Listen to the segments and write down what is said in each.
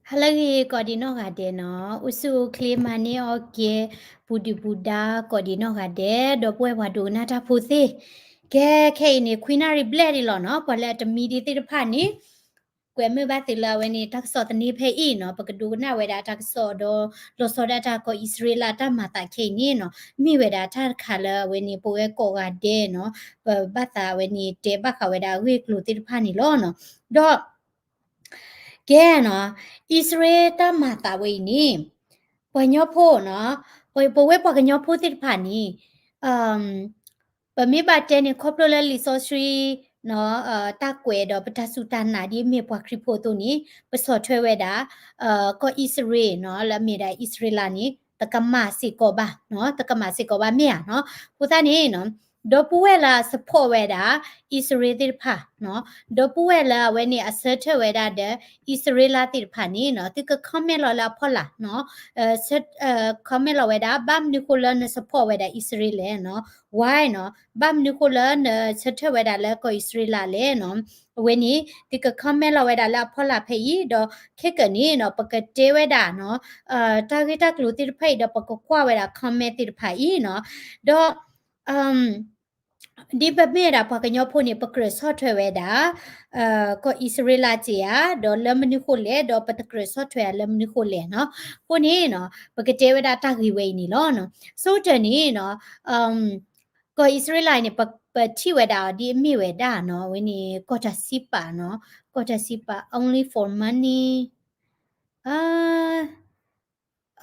ဟါလၢအဂ့ၤ ကိးဒံးနီၢ်ဂၤဒဲးနီၤ, အိၣ်ဆူၣ်အိၣ်ချ့ မၤန့ၢ်အီၣ်ကဲ ပူၤဒုၣ်ပူၤဒါ ကိးဒံးနီၢ်ဂၤဒဲး ဒီပုၢ်ဝဲၢ်ပှၤဒိကနၣ်တၢ်ဖိသ့ၣ်, ကဲခဲအံၤန့ၣ် ခွံနၣ်ရံၣ်ဘျဲၣ်ဒံးလီၤနီၤ, ပှၤလၢအတမံဒံးသ့ၣ်တဖၣ်န့ၣ် ကွဲမုာ်ဘၣ်သုလၢအဝဲန့ၣ် တၢ်ကစီၣ်သန့ဖဲအံၤနီၤ, ပကဒိကနၣ်ဝဲဒၣ်တၢ်ကစီၣ်ဒီး လီၤဆီဒၣ်တၢ်ကီၢ်အံၣ်စရ့လးတၢ်မၤသးခဲအံၤန့ၣ်နီၤ, မ့ၢ်ဝဲဒၣ်တၢ်တခါလၢအဝဲန့ၣ် ပဝဲကိးဂၤဒဲးနီၤ, ပဘၣ်သးအဝဲန့ၣ် တဲဘၣ်ဃးဝဲဒၣ်အဂ့ၢ်အကျိၤသ့ၣ်တဖၣ်န့ၣ်လီၤနီၤ. ဒီး ကဲနီၤ, အံၣ်စရ့လးတၢ်မၤသးဝဲအံၤန့ၣ် ပှၤကညီဖိနီၤ, ပဝဲပှၤကညီဖိသ့ၣ်တဖၣ်န့ၣ် ပမ့ၢ်ဘၣ်တဲန့ၣ် ခီဖျိလၢလံာ်စီဆှံ တၢ်ကွဲးဒီးပတၢ်စူၢ်တၢ်နာ်ဒ်အမ့ၢ်ပှၤခရံာ်ဖိအသိးန့ၣ် ပဆီၣ်ထွဲဝဲဒၣ် ကီၢ်အံၣ်စရ့လးနီၤ, လၢအမ့ၢ်ဒၣ်အံၣ်စရ့လးန့ၣ် တကမၣ်စ့ၢ်ကီးဘၣ်, တကမၣ်စ့ၢ်ကီးဘၣ်မ့ၢ်ဧါနီၤ. အဃိသတးန့ၣ်နီၤ, ဒီပုၢ်ဝဲၢ်လၢအ support ဝဲဒၣ် အံၣ်စရ့လးသ့ၣ်တဖၣ်နီၤ, ဒီပုၢ်ဝဲၢ်လၢအဝဲန့ၣ်အဆၢထၢၣ်ဝဲဒၣ်ဒီး အံၣ်စရ့လးသ့ၣ်တဖၣ်န့ၣ်နီၤ, သုက comment လီၤလၢအဖီလာ်နီၤ, comment လီၤဝဲဒၣ် ဘၣ်မနုၤဃိလၢန support ဝဲဒၣ်အံၣ်စရ့လးလဲၣ်နီၤ, why နီၤ, ဘၣ်မနုၤဃိလၢနဆၢထၢၣ်ဝဲဒၣ်လၢကီၢ်အံၣ်စရ့လးလဲၣ်နီၤ, အဝဲန့ၣ် သုက comment လီၤဝဲဒၣ်လၢအဖီလာ်ဖဲအံၤ, ဒီးခဲကနံၣ်အံၤနီၤ ပကတဲဝဲဒၣ်နီၤ တၢ်ဂ့ၢ်တၢ်ကျိၤသ့ၣ်တဖၣ်အံၤဒီး ပကကွၢ်ဝဲဒၣ် comment သ့ၣ်တဖၣ်အံၤနီၤ, ဒီး ဒ်ပမ့ၢ်ဝဲဒၣ်ပှၤကညီဖိန့ၣ် ပကြၢးဆီၣ်ထွဲဝဲဒၣ် ကီၢ်အံၣ်စရ့လးက့ဧါ, ဒီးလၢမနုၤဃိလဲၣ်, ဒီးပတကြၢးဆီၣ်ထွဲဧါလၢမနုၤဃိလဲၣ်နီၤ. အဃိန့ၣ်နီၤ ပကတဲဝဲဒၣ်တၢ်ဂ့ၢ်ဝဲအံၤန့ၣ်လီၤ. ဆိကတၢၢ်န့ၣ်နီၤ ကီၢ်အံၣ်စရ့လးန့ၣ် ပထံၣ်ဝဲဒၣ်အီၤဒ်အမ့ၢ်ဝဲဒၣ်နီၤ, အဝဲန့ၣ် ကီၢ်တၢ်စံးပာ်နီၤ, ကီၢ်တၢ်စံးပာ် only for money,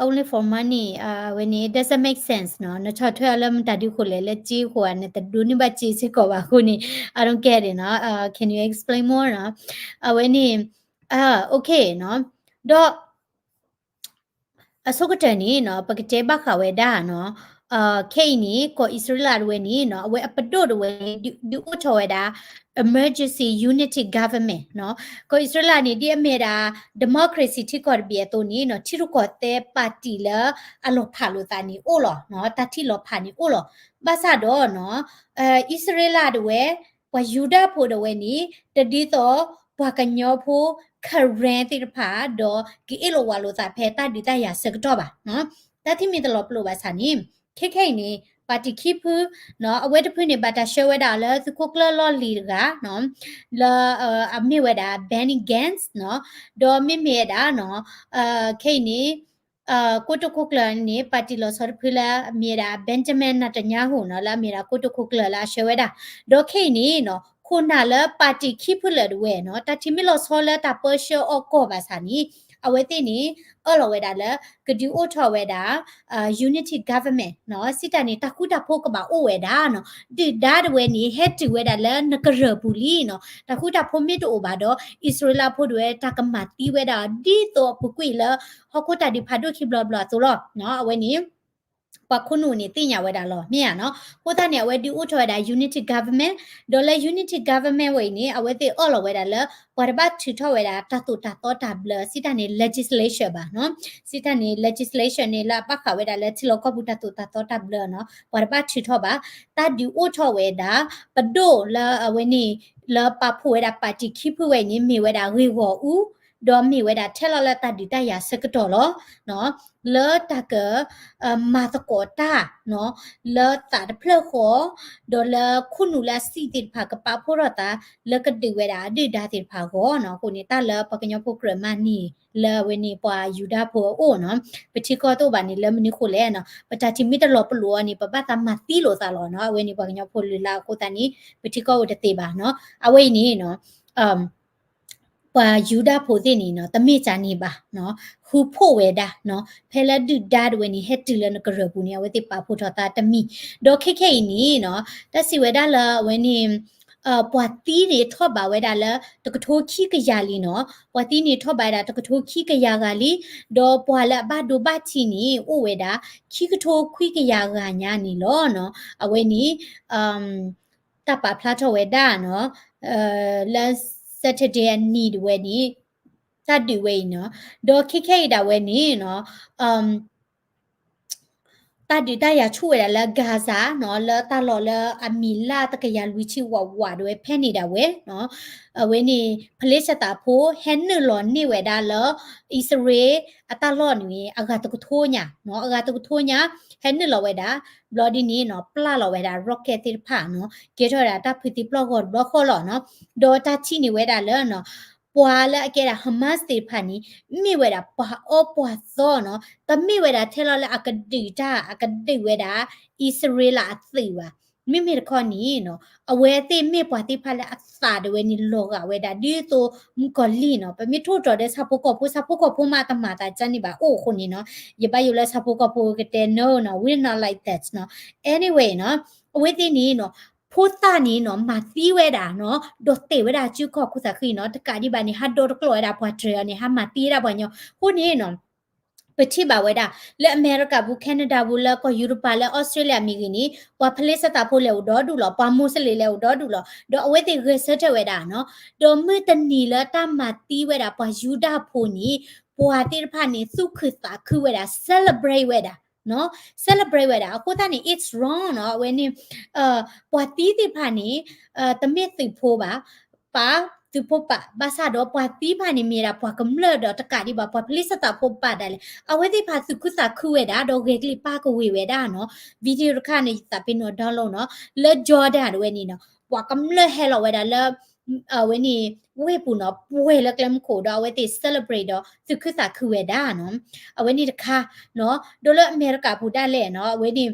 only for money အဝဲန့ၣ် doesn't make sense နီၤ, နဆီၣ်ထွဲအီၤလၢမတၤဒုးဃိလဲၣ်, လၢစ့ဃိဧါ, နတဒိးန့ၢ်ဘၣ်စ့စ့ၢ်ကီးဘၣ်အဃိန့ၣ် I don't get it နီၤ, can you explain more နီၤ, အဝဲန့ၣ် okay နီၤ, ဒီး အဆိကတၢၢ်န့ၣ်နီၤ ပကတဲဘၣ်ဃးဝဲဒၣ်နီၤ, ခဲအံၤန့ၣ် ကီၢ်အံၣ်စရ့လးတဝဲန့ၣ်နီၤ အဝဲအပဒိၣ်တဝဲန့ၣ် ဒုးအိၣ်ထီၣ်ဝဲဒၣ် emergency unity government နီၤ, ကီၢ်အံၣ်စရ့လးန့ၣ် ဒ်အမ့ၢ်ဒၣ် democracy ထံကီၢ်တဘ့ၣ်အသိးန့ၣ်နီၤ ထံရူၢ်ကီၢ်သဲးပၣ်တံၣ်လၢအလီၤဖးလိာ်သးန့ၣ်အိၣ်လီၤ, တၢ်ထံၣ်လီၤဖးန့ၣ်အိၣ်လီၤ, ဘၣ်ဆၣ်ဒီးနီၤ အံၣ်စရ့လးတဝဲ ပှၤယူဒၤဖိတဝဲန့ၣ် တဒ်သိးပှၤကညီဖိ Karen သ့ၣ်တဖၣ် ဒီးကအ့ၣ်လိာ်ဝးလိာ်သးဖဲတၢ်ဒုးတၢ်ယၤဆၢကတီၢ်ဘၣ်, တၢ်ထံၣ်မ့ၢ်တလီၤပလိာ်ဘၣ်ဆၣ်န့ၣ် ခဲခဲအံၤန့ၣ် ပၣ်တံၣ်ခံဖု အဝဲတဖုန့ၣ် ဘၣ်တၢ်ဆှၢဝဲဒၣ်လၢသုးခိၣ်ကျၢၢ်လီၢ်လံၤတဂၤ လၢအမ့ၢ်ဝဲဒၣ် Benny Gantz နီၤ, ဒီးမ့မ့ၢ်ဝဲဒၣ်နီၤ ခဲအံၤန့ၣ် ကိတိာ်ခိၣ်ကျၢၢ်န့ၣ် ပၣ်တံၣ်လီၤဆီတဖုလၢအမ့ၢ်ဝဲဒၣ် Benjamin Netanyahu နီၤ လၢအမ့ၢ်ဝဲဒၣ်ကိတိာ်ခိၣ်ကျၢၢ်လၢအဆှၢဝဲဒၣ်, ဒီးခဲအံၤန့ၣ်နီၤ ခိၣ်နၢ်လၢပၣ်တံၣ်ခံဖုလၢာ်တဝဲနီၤ တၢ်ထံၣ်မ့ၢ်လီၤဆီလၢတၢ်ပၢဆှၢအီၣ်ကီၢ်ဘၣ်ဆၣ်န့ၣ် အဝဲသ့ၣ်န့ၣ် အၢၣ်လီၤဝဲဒၣ်လၢ ကဒုးအိၣ်ထီၣ်ဝဲဒၣ် unity government နီၤ, စံးတၢ်န့ၣ် တၢ်ဃူတၢ်ဖိးကဘၣ်အိၣ်ဝဲဒၣ်နီၤ, ဒုၣ်ဒါတဝဲန့ၣ် ဟဲတုၤဝဲဒၣ်လၢနကရၢၢ်ပူၤလံနီၤ, တၢ်ဃူတၢ်ဖိးမ့ၢ်တအိၣ်ဘၣ်ဒီး အံၣ်စရ့လးဖိတဝဲ တၢ်ကမၤသံဝဲဒၣ် ဒ်သိးအပူၤကွံာ်လၢ ဟီၣ်ခိၣ်တၢ်ဒုးဖးဒိၣ်ခံဘျီဘျီအသိးလီၤ, အဝဲန့ၣ် ပှၤခိၣ်နူာ်န့ၣ်သ့ၣ်ညါဝဲဒၣ်လီၤ မ့ၢ်ဧါနီၤ, အဃိသတးန့ၣ် အဝဲဒုးအိၣ်ထီၣ်ဝဲဒၣ် unity government, ဒီးလၢ unity government ဝဲအံၤန့ၣ် အဝဲသ့ၣ်အၢၣ်လီၤဝဲဒၣ်လၢ ပှၤတဘၣ်ထုးထီၣ်ဝဲဒၣ် တၢ်သိၣ်တၢ်သီတၢ်ဘျၢ စံးတၢ်န့ၣ် legislation ဘၣ်နီၤ, စံးတၢ်န့ၣ် legislation န့ၣ် လၢအဘၣ်ဃးဝဲဒၣ်လၢထံလီၢ်ကီၢ်ပူၤတၢ်သိၣ်တၢ်သီတၢ်ဘျၢနီၤ, ပှၤတဘၣ်ထုးထီၣ်ဘၣ်, တၢ်ဒုးအိၣ်ထီၣ်ဝဲဒၣ် ပဒိၣ်လၢအဝဲန့ၣ် လၢပာ်ဖှိၣ်ဝဲဒၣ်ပၣ်တံၣ်ခံဖုဝဲအံၤန့ၣ် မ့ၢ်ဝဲဒၣ်ဂ့ၢ်ဂီၢ်အူ ဒီးမ့ၢ်ဝဲဒၣ်ထဲလီၤလၢတၢ်ဒုးတၢ်ယၤဆၢကတီၢ်လီၤ. လၢတၢ်က မၤသကိးတၢ် လၢသးတဖျၢၣ်ဃီ, ဒီးလၢခိၣ်နူာ်လၢအဆံးသ့ၣ်တဖၣ်ကပာ်ဖှိၣ်ထီၣ်သး လၢကဒုးဝဲဒၣ်အဒုၣ်ဒါသ့ၣ်တဖၣ်အဂီၢ်နီၤ. အဃိန့ၣ် တၢ်လၢပှၤကညီဖိကြၢးမၤန့ၢ် လၢအဝဲန့ၣ်ပှၤယူဒၤဖိအအိၣ်နီၤ, ပထံကီၢ်တအိၣ်ဘၣ်န့ၣ် လၢမနုၤဃိလဲၣ်နီၤ, ပတၢ်ထံၣ်မ့ၢ်တလီၤပလိာ်အီၤန့ၣ် ပဘၣ်သးမၤသံလိာ်သးလီၤနီၤ. အဝဲန့ၣ်ပှၤကညီဖိလုၢ်လၢ်အဃိသတးန့ၣ် ပထံကီၢ်အိၣ်တသ့ဘၣ်နီၤ. အဝဲအံၤန့ၣ်နီၤ ပှၤယူဒၤဖိသ့ၣ်န့ၣ်နီၤ တမ့ၢ်တၢ်န့ၣ်ဘၣ်နီၤ, ဃုဖှိၣ်ဝဲဒၣ်နီၤ, ဖဲလၢဒုၣ်ဒါတဝဲန့ၣ် ဟဲတုၤလၢနကရၢၢ်ပူၤန့ၣ် အဝဲသ့ၣ်ပာ်ဖှိၣ်ထီၣ်သးတမံၤ, ဒီးခဲခဲအံၤန့ၣ်နီၤ တၢ်စံးဝဲဒၣ်လၢအဝဲန့ၣ် ပှၤသံန့ၣ်ထီၣ်ဘးဝဲဒၣ်လၢတကထိခံကယၤလံနီၤ, ပှၤသံန့ၣ်ထီၣ်ဘးဝဲဒၣ်တကထိခံကယၤဂၤလံ, ဒီးပှၤလၢအဘၣ်ဒိဘၣ်ထံးန့ၣ် အိၣ်ဝဲဒၣ် ခံကထိခွံကယၤဂၤညါန့ၣ်လီၤနီၤ. အဝဲန့ၣ် တၢ်ပာ်ဖျါထီၣ်ဝဲဒၣ်နီၤ လၢ Saturday အနံၤတဝဲန့ၣ် တၢ်ဒုးဝဲအံၤနီၤ, ဒီးခဲခဲအံၤဒၣ်ဝဲန့ၣ်နီၤ အ တၢ်ဒုးတၢ်ယၤဆူၣ်ဝဲဒၣ်လၢ Gaza နီၤ လၢတၢ်လီၢ်လၢအမံၤလၢတကယၤလွံၢ်ဆံဝးဝးဒၣ်ဝဲဖဲန့ၣ်ဒၣ်ဝဲနီၤ, အဝဲန့ၣ် ဖလ့ၡသးဖိ ဟဲနုာ်လီၤန့ၢ်ဝဲဒၣ်လၢ အံၣ်စရ့လးအတၢ်လီၢ်န့ၣ် အဂၤတကထိညါနီၤ, အဂၤတကထိညါ ဟဲနုာ်လီၤဝဲဒၣ်, ဘျီဒ်န့ၣ်နီၤ ပျၢ်လီၤဝဲဒၣ် rocket သ့ၣ်တဖၣ်နီၤ, ကဲထီၣ်ဝဲဒၣ်တၢ်ဖုသံပျီၢ်ဂီၤတဘျီဃီလီၤနီၤ, ဒီးတၢ်ထံၣ်န့ၢ်ဝဲဒၣ်လၢနီၤ ပှၤလၢအကဲဒၣ် Hamas သ့ၣ်တဖၣ်န့ၣ် မ့ၢ်ဝဲဒၣ်ပှၤအၢပှၤသီနီၤ, တမ့ၢ်ဝဲဒၣ်ထဲလီၤလၢအကဒုးတၢ် အကဒုးဝဲဒၣ် အံၣ်စရ့လးအသုးဘၣ်. မ့မ့ၢ်တခီန့ၣ်နီၤ အဝဲသ့ၣ်မ့ၢ်ပှၤသ့ၣ်တဖၣ်လၢအသးဒၣ်ဝဲန့ၣ် လီၤဂာ်ဝဲဒၣ်ဒ်သိးမုၣ်ကီၤလံၢ်နီၤ, ပမ့ၢ်ထိၣ်တြီၤဒီးဆၣ်ဖိကီၢ်ဖိ ဆၣ်ဖိကီၢ်ဖိမးတမၤသးကန့ၣ်ဘၣ်အိၣ်အဃိန့ၣ်နီၤ, ယဘၣ်ယိၣ်လၢဆၣ်ဖိကီၢ်ဖိကတဲ no နီၤ, we're not like that နီၤ. Anyway နီၤ, အဝဲသ့ၣ်န့ၣ်နီၤ ဖိသၣ်န့ၣ်နီၤ မၤသံဝဲဒၣ်နီၤ, ဒီးတဲာ်ဝဲဒၣ်စုခီၣ်ခိၣ်သးခုအံၤနီၤ, တကးဒံးဘၣ်န့ၣ် ဟးဒီတကျိးဝဲဒၣ်ပှၤတြဲၤအီၤန့ၣ် ဟးမၤသံဝဲဒၣ်ပှၤညီ, အဃိန့ၣ်နီၤ ပထံၣ်ဘၣ်ဝဲဒၣ် လၢအမဲရကၤပူၤ Canada ပူၤ လၢကီၢ်ယူရပၤ လၢအီစထြ့လယါမ့ၢ်ဂ့ၤန့ၣ် ပှၤဖလ့ၡသးဖိလဲၤအိၣ်ဒီဒူၣ်လီၤ, ပှၤမိၤစလ့ၣ်လဲၤအိၣ်ဒီဒူၣ်လီၤ, ဒီးအဝဲသ့ၣ်ဂဲၤဆၢထၢၣ်ဝဲဒၣ်နီၤ, ဒီးမုၢ်တနံၤလၢတၢ်မၤသံဝဲဒၣ်ပှၤယူဒၤဖိန့ၣ် ပှၤသ့ၣ်တဖၣ်န့ၣ် သူၣ်ခုသးခုဝဲဒၣ် celebrate ဝဲဒၣ်နီၤ, celebrate ဝဲဒၣ်, အဃိသတးန့ၣ် it's wrong နီၤ, အဝဲန့ၣ် ပှၤသံသ့ၣ်တဖၣ်န့ၣ် တမ့ၢ်သုးဖိဘၣ်, ပာ်သုးဖိပာ် ဘၣ်ဆၣ်ဒီးပှၤသံတဖၣ်န့ၣ် မ့ၢ်ဒၣ်ပှၤကမျၢၢ်ဒီးတကးဒံးဘၣ် ပှၤဖလ့ၡသးဖိဘၣ်ဒၣ်လဲာ်, အဝဲသ့ၣ်တဖၣ်သူၣ်ခုသးခုဝဲဒၣ် ဒီးဂဲၤကလံၣ်ပၢ်ကဝ့ၤဝဲဒၣ်နီၤ, video တခါန့ၣ် ယသးပ့ၤနီၣ် download နီၤ, လၢ Jordan တဝဲန့ၣ်နီၤ, ပှၤကမျၢၢ်ဟဲလီၤဝဲဒၣ်လၢ အဝဲန့ၣ် ဝ့ၢ်ပူၤနီၤ ပှဲၤလၢကျဲမုၢ်ခိၣ်ဒီး အဝဲသ့ၣ် celebrate ဒီးသူၣ်ခုသးခုဝဲဒၣ်နီၤ, အဝဲန့ၣ်တခါနီၤ, ဒီးလၢအမဲရကၤပူၤဒၣ်လဲာ်နီၤ, အဝဲန့ၣ်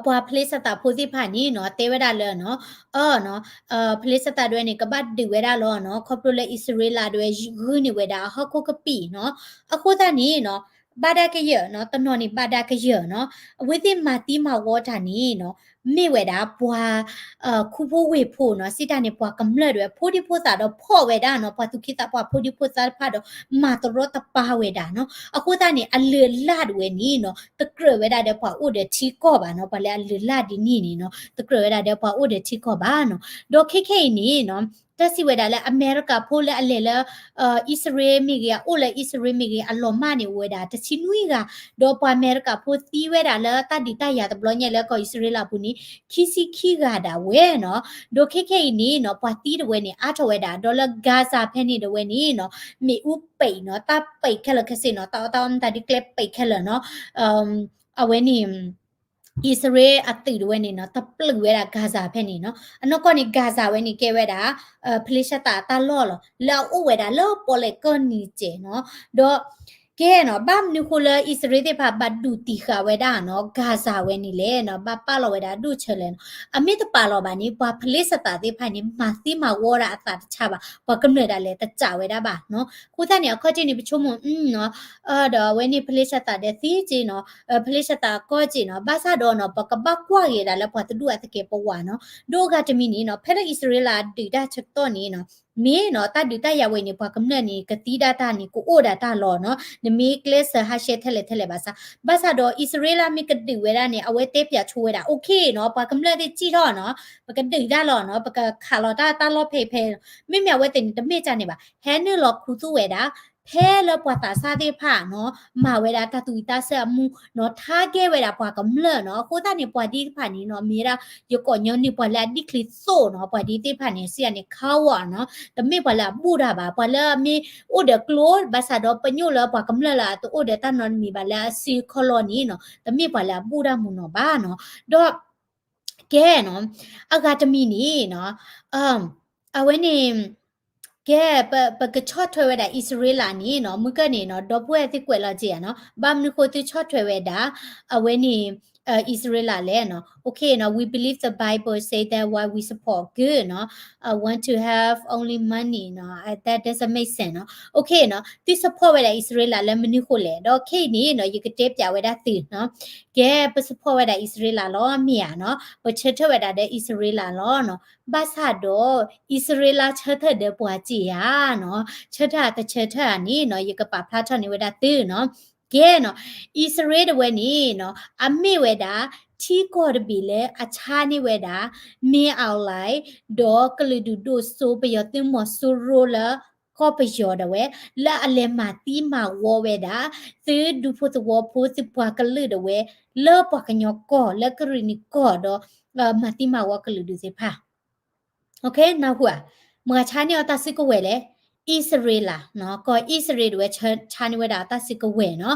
ပှၤဖလ့ၡသးဖိသ့ၣ်တဖၣ်န့ၣ်နီၤ တဲဝဲဒၣ်လၢနီၤ, အၢနီၤ, ဖလ့ၡသးဒၣ်ဝဲန့ၣ် ကဘၣ်ဒုးဝဲဒၣ်လီၤနီၤ, ခီဖျိလၢအံၣ်စရ့လးဒၣ်ဝဲဂုာ်န့ၢ်ဝဲဒၣ်အဟီၣ်ခိၣ်ကပံာ်နီၤ, အဃိသတးန့ၣ်နီၤ, ဘၣ်ဒါကယၢၢ်နီၤ, တနီၤန့ၣ်ဘၣ်ဒါကယၢၢ်နီၤ, အဝဲသ့ၣ်မၤသံမၤဝီတၢ်န့ၣ်နီၤ, မ့ၢ်ဝဲဒၣ်ပှၤ ခူဖိဝ့ၢ်ဖိနီၤ, စံးတၢ်န့ၣ် ပှၤကမျၢၢ်ဒၣ်ဝဲ ဖိဒံဖိသၣ်ဒီးဖီၣ်ဝဲဒၣ်နီၤ, ပှၤသူၣ်က့သးပှၢ်ဖိဒံဖိသၣ်တဖၣ်ဒီး မၤတရီတပါဝဲဒၣ်နီၤ, အဃိသတးန့ၣ် အလုၢ်အလၢ်ဒၣ်ဝဲန့ၣ်နီၤ, တကြၢးဝဲဒၣ်ဒီးပှၤအိၣ်ဒီးထံကီၢ်ဘၣ်နီၤ, ပှၤလၢအလုၢ်အလၢ်ဒ်န့ၣ်န့ၣ်နီၤ, တကြၢးဝဲဒၣ်ဒီးပှၤအိၣ်ဒီးထံကီၢ်ဘၣ်နီၤ, ဒီးခဲခဲအံၤန့ၣ်နီၤ, တၢ်စံးဝဲဒၣ်လၢအမဲရကၤဖိလၢအလဲၤလၢ အံၣ်စရ့လးမ့ၢ်ဂ့ၤ အအိၣ်လၢအံၣ်စရ့လးမ့ၢ်ဂ့ၤ အလီၤမၢ်န့ၣ်အိၣ်ဝဲဒၣ် တဆံနွံဂၤ, ဒီးပှၤအမဲရကၤဖိသံဝဲဒၣ်လၢတၢ်ဒုးတၢ်ယၤတဘျီညါလၢကီၢ်အံၣ်စရ့လးပူၤန့ၣ် ခံဆံခံဂၤဒၣ်ဝဲနီၤ, ဒီးခဲခဲအံၤန့ၣ်နီၤ ပှၤသံဒၣ်ဝဲန့ၣ် အါထီၣ်ဝဲဒၣ် ဒီးလၢ Gaza ဖဲန့ၣ်ဒၣ်ဝဲန့ၣ်နီၤ, မ့ၣ်အူပံာ်နီၤ, တၢ်ပံာ်ခဲလၢာ်ခဲဆ့နီၤ, တၢ်အီၣ်တၢ်အီမတၤဒ်ကျဲပံာ်ခဲလၢာ်နီၤ, အဝဲန့ၣ် အံၣ်စရ့လးအသုးဒၣ်ဝဲန့ၣ်နီၤ တပျုာ်ဝဲဒၣ် Gaza ဖဲန့ၣ်နီၤ, အနီၢ်ကီၢ်န့ၣ် Gaza ဝဲန့ၣ်ကဲဝဲဒၣ် ဖလ့ၡသးအတၢ်လီၢ်လီၤ, လၢအအိၣ်ဝဲဒၣ်လၢပီၣ်လဲၣ်ကီၢ်နံၤစဲးနီၤ, ဒီး ကဲနီၤ, ဘၣ်မနုၤဃိလၢအံၣ်စရ့လးသ့ၣ်တဖၣ်ဘၣ်ဒုးတံၢ်ဃာ်ဝဲဒၣ်နီၤ Gaza ဝဲန့ၣ်လဲၣ်နီၤ, ဘၣ်ပာ်လီၤဝဲဒၣ်ဒိၣ်ဆၢလဲၣ်နီၤ, အမ့ၢ်တပာ်လီၤဘၣ်န့ၣ် ပှၤဖလ့ၡသးသ့ၣ်တဖၣ်န့ၣ် မၤသံမၤဝီဒၣ်အသးတဆါဘၣ်, ပှၤကမျၢၢ်ဒၣ်လဲာ် တစးဝဲဒၣ်ဘၣ်နီၤ, အဃိသတးန့ၣ် အခီၣ်ထံးန့ၣ် ပဆိကမိၣ် အၢ ဒီးအဝဲန့ၣ် ဖလ့ၡသးဒီးသံက့နီၤ, ဖလ့ၡသးကီက့နီၤ, ဘၣ်ဆၣ်ဒီးနီၤ ပကဘၣ်ကွၢ်က့ၤဒၣ်လၢပှၤတဒူၣ်အသကဲးပဝးနီၤ, ဒီးအဂၤတမံၤန့ၣ်နီၤ ဖဲလၢအံၣ်စရ့လးဒုးတၢ်ဆၢကတီၢ်န့ၣ်နီၤ မ့ၢ်နီၤ တၢ်ဒုးတၢ်ယၤဝဲန့ၣ် ပှၤကမျၢၢ်န့ၣ် ကသံဒၣ်တၢ်န့ၣ် ကအိၣ်ဒၣ်တၢ်လီၤနီၤ, နမ့ၢ်ကျဲးစၢးဟးရှဲထဲလဲၣ်ထဲလဲၣ်ဘၣ်ဆၣ်, ဘၣ်ဆၣ်ဒီး အံၣ်စရ့လးမ့ၢ်ကဒုးဝဲဒၣ်န့ၣ် အဝဲတဲပၠးဆိဝဲဒၣ် okay နီၤ, ပှၤကမျၢၢ်သ့ၣ်စံးထီၣ်နီၤ, ပကဒုးတၢ်လီၤနီၤ, ပကခးလီၤတၢ်တၢ်လီၢ်ဖဲအံၤဖဲအံၤ, မ့မ့ၢ်အဝဲသ့ၣ်န့ၣ် တမ့ၢ်ကန့ၣ်ဘၣ်, ဟဲနုာ်လီၤခူသူၣ်ဝဲဒၣ် ဖဲလၢပှၤသးစၢ်သ့ၣ်တဖၣ်နီၤ မၤဝဲဒၣ်တၢ်သူၣ်ဝံၣ်သးဆၢအမူနီၤ, target ဝဲဒၣ်ပှၤကမျၢၢ်နီၤ, အဃိသတးန့ၣ် ပှၤဒ်သ့ၣ်တဖၣ်န့ၣ်နီၤ မ့ၢ်ဝဲဒၣ် ယကိးညီနုၢ်ပှၤလၢအဒ်ချံသိၣ်နီၤ, ပှၤဒ်သ့ၣ်တဖၣ်န့ၣ် စံးယၤန့ၣ် coward နီၤ, တမ့ၢ်ပှၤလၢအဘူၣ်တၢ်ဘၣ်, ပှၤလၢအမ့ၢ်အိၣ်ဒီးကျိ ဘၣ်ဆၣ်ဒီးပညိၣ်လၢပှၤကမျၢၢ်လၢအတအိၣ်ဒီးတၢ်နီတမံၤဘၣ် လၢအစုခီၣ်လီၢ်န့ၣ်နီၤ, တမ့ၢ်ပှၤလၢအဘူၣ်တၢ်မုာ်နီၤဘၣ်နီၤ, ဒီး ကဲနီၤ, အဂၤတမံၤန့ၣ်နီၤ, အဝဲန့ၣ် ကဲ ပ ပကဆီၣ်ထွဲဝဲဒၣ်အံၣ်စရ့လးန့ၣ်နီၤ, မုၢ်ကၢၢ်န့ၣ်နီၤ ဒီပုၢ်ဝဲၢ်သ့ၣ်ကွဲးလီၤက့ၤဧါနီၤ, ဘၣ်မနုၤဃိသုဆီၣ်ထွဲဝဲဒၣ် အဝဲန့ၣ် အံၣ်စရ့လးလဲၣ်နီၤ, okay နီၤ, we believe the Bible say that why we support good နီၤ, I want to have only money နီၤ, that doesn't make sense နီၤ, okay နီၤ, သု support ဝဲဒၣ်အံၣ်စရ့လးလၢမနုၤဃိလဲၣ်, ဒီးခဲအံၤန့ၣ်နီၤ ယကတဲပၠးဝဲဒၣ်သုနီၤ, ကဲ ပ support ဝဲဒၣ်အံၣ်စရ့လးလီၤ မ့ၢ်ဧါနီၤ, ပဆၢထၢၣ်ဝဲဒၣ်ဒီးအံၣ်စရ့လးလီၤနီၤ, ဘၣ်ဆၣ်ဒီး အံၣ်စရ့လးဆၢထၢၣ်ဒီးပှၤက့ၤဧါနီၤ, ဆၢထၢၣ်အတဆၢထၢၣ်ဧါန့ၣ်နီၤ ယကပာ်ဖျါထီၣ်န့ၢ်ဝဲဒၣ်သုနီၤ, ကဲနီၤ, အံၣ်စရ့လးတဝဲန့ၣ်နီၤ အမ့ၢ်ဝဲဒၣ် ထံကီၢ်တဘ့ၣ်လၢအဆါန့ၢ်ဝဲဒၣ် မင်းအောင်လှိုင် ဒီးကလုာ်ဒူၣ်ဒိၣ်စိ ပယီၤသုးမီၤစိရိၤလၢ ကီၢ်ပယီၤဒၣ်ဝဲ လၢအလဲၤမၤသံမၤဝီဝဲဒၣ် သုဒူဖိသဝီဖိ သုပှၤကလုာ်ဒၣ်ဝဲ လၢပှၤကညီကီၢ် လၢကရ့ၣ်နံၤကီၢ်ဒီး မၤသံမၤဝီကလုာ်ဒူၣ်သ့ၣ်တဖၣ် နၢ်ဟူဧါ. မတၤဆါန့ၢ်အီၤတၢ်စုကဝဲၤလဲၣ်, အံၣ်စရ့လးနီၤ, ကီၢ်အံၣ်စရ့လးဒၣ်ဝဲ ဆါန့ၢ်ဝဲဒၣ်အတၢ်စုကဝဲၤနီ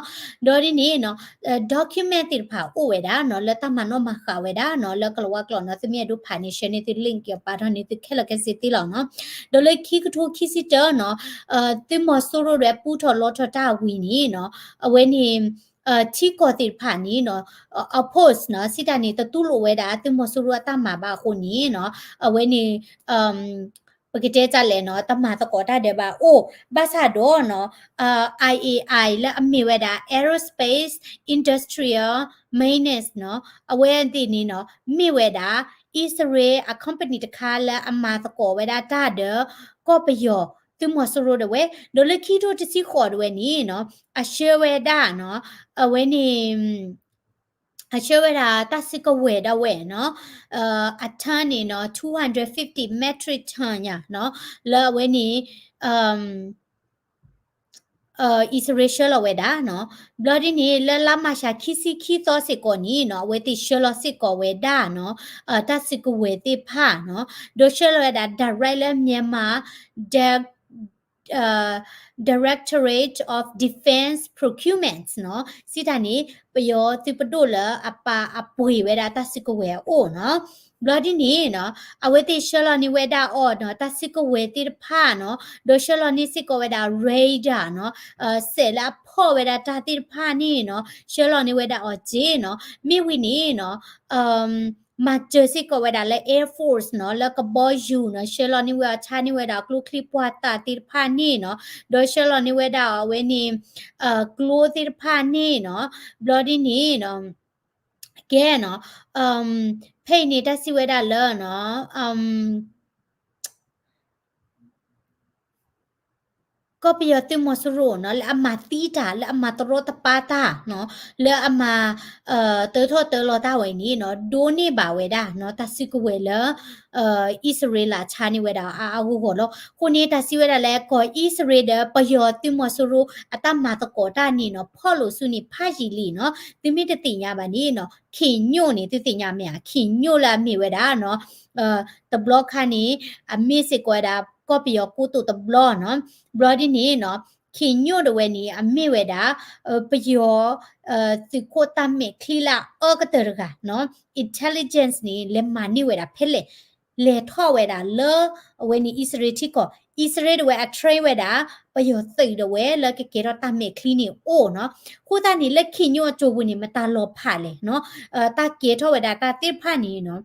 ၤ. ဒီးဒ်န့ၣ်နီၤ document သ့ၣ်တဖၣ်အိၣ်ဝဲဒၣ်နီၤ လၢတၢ်မၤနီၣ်မၤဃာ်ဝဲဒၣ်နီၤ လၢကလၤဝါကျိာ်နီၤ သုမ့ၢ်အဲၣ်ဒိးဖးန့ၣ် ဆှၢန့ၢ်သု link ကပာ်ထီၣ်န့ၢ်သုခဲလၢာ်ခဲဆ့သ့လီၤနီၤ. ဒီးလၢခံကထိခံဆံတၢနီၤ သုးမီၤစိရိၤဒၣ်ဝဲပူထီၣ်လီထီၣ်တၢ်ဝံၤန့ၣ်နီၤ အဝဲန့ၣ် ထံကီၢ်သ့ၣ်တဖၣ်န့ၣ်နီၤ oppose နီၤ စံးတၢ်န့ၣ် တတူၢ်လိာ်ဝဲဒၣ်သုးမီၤစိရိၤအတၢ်မၤဘၣ်အဃိန့ၣ်နီၤ အဝဲန့ၣ် ပကတဲတၢ်လဲၣ်နီၤ တမၤသကိးတၢ်ဒဲးဘၣ်အိၣ် ဘၣ်ဆၣ်ဒီးနီၤ အ IAI လၢအမ့ၢ်ဝဲဒၣ် Aerospace Industrial Maintenance နီၤ အဝဲသ့ၣ်န့ၣ်နီၤ မ့ၢ်ဝဲဒၣ် အံၣ်စရ့လးအ company တခါလၢအမၤသကိးဝဲဒၣ်တၢ်ဒီး ကီၢ်ပယီၤသုးမီၤစိရိၤဒၣ်ဝဲ ဒီးလၢခံကထိတဆံဃိးဒၣ်ဝဲန့ၣ်နီၤ အဆှၢဝဲဒၣ်နီၤ အဝဲန့ၣ် အဆှၢဝဲဒၣ်တၢ်စုကဝဲၤဒၣ်ဝဲနီၤ အ ton န့ၣ်နီၤ two hundred fifty metric ton ညါနီၤ လၢအဝဲန့ၣ် အံၣ်စရ့လးဆှၢလီၤဝဲဒၣ်နီၤ. ဘျီဒ်န့ၣ် လၢလါမၢ်ၡးခံဆံခံသီစ့ၢ်ကီးန့ၣ်နီၤ အဝဲသ့ၣ်ဆှၢလီၤစ့ၢ်ကီးဝဲဒၣ်နီၤ တၢ်စုကဝဲၤသ့ၣ်တဖၣ်နီၤ ဒီးဆှၢလီၤဝဲဒၣ် direct လၢ Myanmar Dir- Directorate of Defence Procurement နီၤ စံးတၢ်န့ၣ် ပယီၤသုးပဒိၣ်လၢအပာ်အပှ့ၤဝဲဒၣ်တၢ်စုကဝဲၤအအိၣ်နီၤ. ဘျီဒ်န့ၣ်နီၤ အဝဲသ့ၣ်ဆှၢလီၤန့ၢ်ဝဲဒၣ်အီၤနီၤ တၢ်စုကဝဲၤသ့ၣ်တဖၣ်နီၤ ဒီးဆှၢလီၤန့ၢ်စ့ၢ်ကီးဝဲဒၣ် radar နီၤ စဲးလၢအဖီၣ်ဝဲဒၣ်တၢ်သ့ၣ်တဖၣ်န့ၣ်နီၤ ဆှၢလီၤန့ၢ်ဝဲဒၣ်အီၤစ့ၢ်နီၤ မ့ၢ်ဝံၤန့ၣ်နီၤ မၤစၢၤစ့ၢ်ကီးဝဲဒၣ်လၢ Air Force နီၤ လၢကဘီယူၤနီၤ ဆှၢလီၤန့ၢ်ဝဲအီၤ ဆါန့ၢ်ဝဲဒၣ်ကျိချံမျိာ်သၣ်သ့ၣ်တဖၣ်န့ၣ်နီၤ ဒီးဆှၢလီၤန့ၢ်ဝဲဒၣ်အီၤအဝဲန့ၣ် ကျိသ့ၣ်တဖၣ်န့ၣ်နီၤ ဘျီဒ်န့ၣ်နီၤ ကဲနီၤ ဖဲအံၤန့ၣ်တၢ်စံးဝဲဒၣ်လၢနီၤ ကီၢ်ပယီၤသုးမီၤစိရိၤနီၤ လၢအမၤသံတၢ် လၢအမၤတရီတပါတၢ်နီၤ လၢအမၤ တၢထီၣ်တၢလီၤတၢ်ဝဲန့ၣ်နီၤ ဒိးန့ၢ်ဘၣ်ဝဲဒၣ်နီၤ တၢ်စုကဝဲၤလၢ အံၣ်စရ့လးဆါန့ၢ်ဝဲဒၣ်အါအါဂီၢ်ဂီၢ်လီၤ. အဃိန့ၣ်တၢ်စံးဝဲဒၣ်လၢ ကီၢ်အံၣ်စရ့လးဒီးပယီၤသုးမီၤစိရိၤအတၢ်မၤသကိးတၢ်န့ၣ်နီၤ ဖီၣ်လိာ်ဆူန့ၣ်ဖးယံာ်လံနီၤ သုမ့ၢ်တသ့ၣ်ညါဘၣ်န့ၣ်နီၤ ခင်ညွန့်န့ၣ် သုသ့ၣ်ညါမ့ၢ်ဧါ ခင်ညွန့် လၢအမ့ၢ်ဝဲဒၣ်နီၤ တဘျီခါန့ၣ် အမ့ၢ်စ့ၢ်ကီးဝဲဒၣ် ကီၢ်ပယီၤကိတိာ်တဘျီနီၤ ဘျီဒ်န့ၣ်နီၤ ခင်ညွန့် ဒၣ်ဝဲန့ၣ် အမ့ၢ်ဝဲဒၣ် ပယီၤ သုးခိၣ်တၢ်မဲာ်ချံလၢအအၢကတၢၢ်တဂၤနီၤ intelligence န့ၣ် လဲၤမၤန့ၢ်ဝဲဒၣ်ဖဲလဲၣ် လဲၤထီၣ်ဝဲဒၣ်လၢ အဝဲန့ၣ်အံၣ်စရ့လးထံကီၢ် အံၣ်စရ့လးဒၣ်ဝဲအ train ဝဲဒၣ် ပယီၤသုးဒၣ်ဝဲလၢကကဲထီၣ်တၢ်မဲာ်ချံန့ၣ်အိၣ်နီၤ အဃိသတးန့ၣ် လၢ ခင်ညွန့် အစိၤပူၤန့ၣ် မတၤလီၤဖးလဲၣ်နီၤ တၢ်ကဲထီၣ်ဝဲဒၣ်တၢ်သ့ၣ်တဖၣ်န့ၣ်နီၤ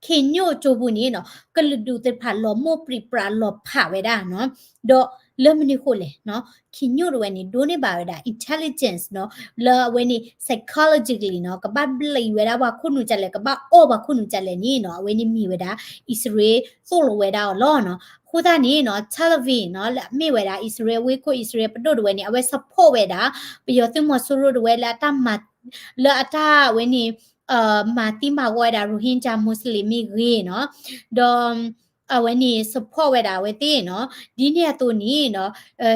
ခင်ညွန့် အစိၤပူၤန့ၣ်နီၤ ကလုာ်ဒူၣ်သ့ၣ်တဖၣ်လီၤမိၢ်ပြံပြါလီၤဖးဝဲဒၣ်နီၤ ဒီးလၢမနုၤဃိလဲၣ်နီၤ ခင်ညွန့် ဒၣ်ဝဲန့ၣ် ဒိးန့ၢ်ဘၣ်ဝဲဒၣ် intelligence နီၤ လၢအဝဲန့ၣ် psychologically နီၤ ကဘၣ်ဘျံးဝဲဒၣ်ပှၤခိၣ်နူာ်ဒ်လဲၣ် ကဘၣ်အီၣ်ပှၤခိၣ်နူာ်ဒ်လဲၣ်န့ၣ်နီၤ အဝဲန့ၣ်မ့ၢ်ဝဲဒၣ် အံၣ်စရ့လးသိၣ်လိဝဲဒၣ်အီၤလီၤနီၤ အဃိသတးန့ၣ်နီၤ Tel Aviv နီၤ လၢအမ့ၢ်ဝဲဒၣ် အံၣ်စရ့လးဝ့ၢ်ခိၣ် အံၣ်စရ့လးပဒိၣ်ဒၣ်ဝဲန့ၣ် အဝဲ support ဝဲဒၣ် ပယီၤသုးမီၤစိရိၤဒၣ်ဝဲလၢအတၢ်မၤ လၢအတၢ်ဝဲန့ၣ် မၤသံမၤဝီဝဲဒၣ် Rohingya Muslim မ့ၢ်ဂ့ၤနီၤ ဒီး အဝဲန့ၣ် support ဝဲဒၣ်အဝဲသ့ၣ်နီၤ ဒ်န့ၣ်အသိးန့ၣ်နီၤ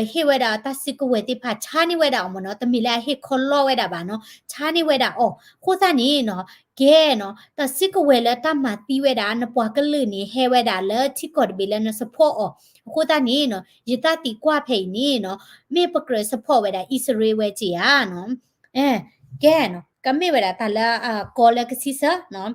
ဟ့ၣ်ဝဲဒၣ်တၢ်စုကဝဲၤသ့ၣ်တဖၣ် ဆါန့ၢ်ဝဲဒၣ်အီၤမ့ၢ်နီၤ တမ့ၢ်လၢအဟ့ၣ်ခီလီဝဲဒၣ်ဘၣ်နီၤ ဆါန့ၢ်ဝဲဒၣ်အီၤ အဃိသတးန့ၣ်နီၤ ကဲနီၤ တၢ်စုကဝဲၤလၢတၢ်မၤသံဝဲဒၣ် နပှၤကလုာ်န့ၣ် ဟဲဝဲဒၣ်လၢထံကီၢ်တဘ့ၣ်လၢန support အီၤ အဃိသတးန့ၣ်နီၤ ယတၢ်သံကွၢ်ဖဲအံၤန့ၣ်နီၤ မ့ၢ်ပကြၢး support ဝဲဒၣ်အံၣ်စရ့လးဝဲက့ၤဧါနီၤ ကဲနီၤ ကမ့ၢ်ဝဲဒၣ်တၢ်လၢအကီလၢကဆံဆၢနီၤ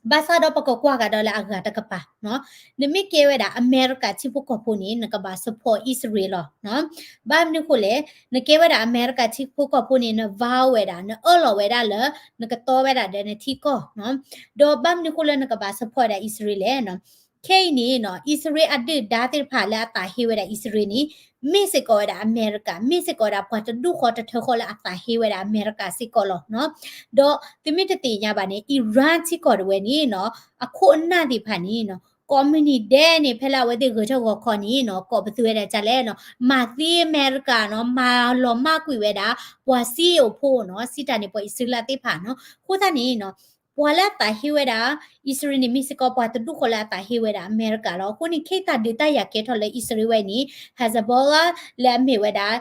ဘၣ်ဆၣ်ဒီးပကကွၢ်ကဒီးလၢအဂၤတကပၤနီၤ နမ့ၢ်ကဲဝဲဒၣ်အမဲရကၤထံဖိကီၢ်ဖိန့ၣ် နကဘၣ် support အံၣ်စရ့လးလီၤနီၤ ဘၣ်မနုၤဃိလဲၣ် နကဲဝဲဒၣ်အမဲရကၤထံဖိကီၢ်ဖိန့ၣ် နvow ဝဲဒၣ် နအၢၣ်လီၤဝဲဒၣ်လၢ နကတီဝဲဒၣ်ဒီးနထံကီၢ်နီၤ ဒီးဘၣ်မနုၤဃိလၢနကဘၣ် support ဒၣ်အံၣ်စရ့လးလဲၣ်နီၤ ခဲအံၤန့ၣ်နီၤ အံၣ်စရ့လးအဒုၣ်ဒါသ့ၣ်တဖၣ်လၢအသးဟ့ဝဲဒၣ်အံၣ်စရ့လးန့ၣ် မ့ၢ်စ့ၢ်ကီးဝဲဒၣ်အမဲရကၤ မ့ၢ်စ့ၢ်ကီးဝဲဒၣ်ပှၤတဒူၣ်ဃီတထၢဃီလၢအသးဟ့ဝဲဒၣ်အမဲရကၤစ့ၢ်ကီးလီၤနီၤ ဒီးသုမ့ၢ်တသ့ၣ်ညါဘၣ်န့ၣ် Iran ထံကီၢ်ဒၣ်ဝဲန့ၣ်နီၤ အခိၣ်အနၢ်သ့ၣ်တဖၣ်န့ၣ်နီၤ ကိးမုၢ်နံၤဒဲးန့ၣ် ဖဲလၢအဝဲသ့ၣ်ဂဲၤထၢၣ်ဂီၤခီန့ၣ်နီၤ ကိးပသူဝဲဒၣ်ဒ်လဲၣ်နီၤ မၤသံအမဲရကၤနီၤ မၤလီၤမၢ်ကွံာ်ဝဲဒၣ် ပှၤစံယိၣ်ဖိနီၤ စံးတၢ်န့ၣ် ပှၤအံၣ်စရ့လးသ့ၣ်တဖၣ်နီၤ အဃိသတးန့ၣ်နီၤ ပှၤလၢအသးဟ့ဝဲဒၣ် အံၣ်စရ့လးန့ၣ် မ့ၢ်စ့ၢ်ကီးပှၤတဒူၣ်ဃီလၢအသးဟ့ဝဲဒၣ်အမဲရကၤလီၤ. အဃိန့ၣ် ခဲအံၤတၢ်ဒုးတၢ်ယၤကဲထီၣ်လၢအံၣ်စရ့လးဝဲန့ၣ် Hezbollah လၢအမ့ၢ်ဝဲဒၣ်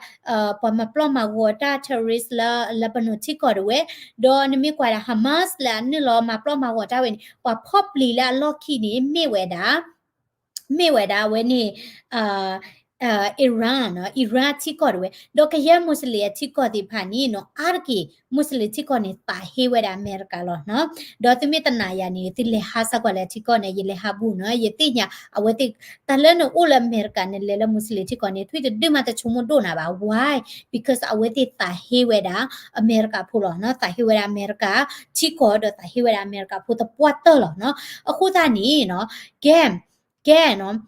ပှၤမၤပျီၢ်မၤဂီၤတၢ် terrorist လၢ Lebanon ထံကီၢ်တဝဲ, ဒီးနမ့ၢ်ကွၢ်ဒၣ် Hamas လၢအနုာ်လီၤမၤပျီၢ်မၤဂီၤတၢ်ဝဲန့ၣ် ပှၤဖီၣ်ပျံၤလၢအလီၢ်ခံန့ၣ် မ့ၢ်ဝဲဒၣ် မ့ၢ်ဝဲဒၣ်အဝဲန့ၣ် Iran နီၤ, Iran ထံကီၢ်တဝဲ, ဒီးကယဲၢ် Muslim အထံကီၢ်သ့ၣ်တဖၣ်န့ၣ်နီၤ အါတက့ၢ် Muslim ထံကီၢ်န့ၣ် သးဟ့ဝဲဒၣ်အမဲရကၤလီၤနီၤ. ဒီးသုမ့ၢ်တနာ်ယၤန့ၣ် သုလဲၤဟးစ့ၢ်ကီးလၢအထံကီၢ်န့ၣ် ယလဲၤဟးဘူးနီၤ, ယသ့ၣ်ညါ အဝဲသ့ၣ် တၢ်လၢနအိၣ်လၢအမဲရကၤ နလဲၤလၢ Muslim ထံကီၢ်န့ၣ် ထွံၣ်တဒုမးတဆိကမိၣ်ဒိၣ်နၤဘၣ်. Why? Because အဝဲသ့ၣ်သးဟ့ဝဲဒၣ်အမဲရကၤဖိလီၤနီၤ, သးဟ့ဝဲဒၣ်အမဲရကၤထံကီၢ် ဒီးသးဟ့ဝဲဒၣ်အမဲရကၤဖိသပှၢ်တၢၢ်လီၤနီၤ. အဃိသတးန့ၣ်နီၤ ကဲ ကဲနီၤ